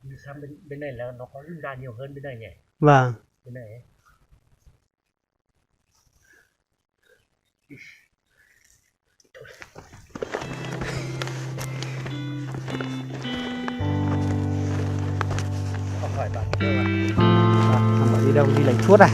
Như sao bên, bên này là nó có lưới da nhiều hơn bên này nhỉ? Vâng. Bên này ấy. Không phải bạn đi đâu à? Không phải đi đâu, đi lấy thuốc à?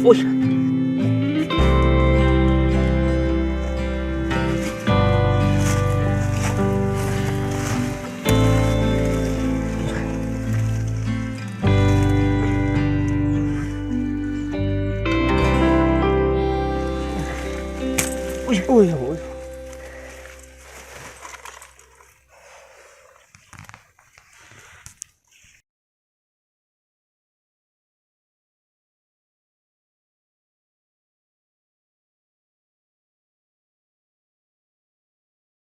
Ui. Ui, ui, ui.